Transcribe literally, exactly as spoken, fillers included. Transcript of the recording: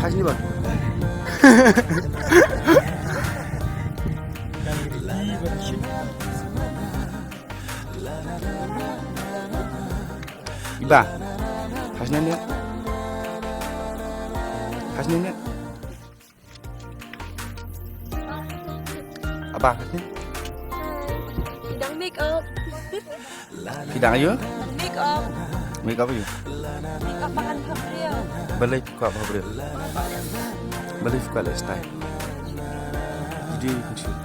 Hasni ba. Iba. Hasni ne. Hasni ne. Aba, hasni. Phi dang make up. Phi dang aïu? Make up. Make up aïu? Make up ba kan pha briew. Balei phi kwah pha briew? Balei phi kwah leh style? Did you even shoot?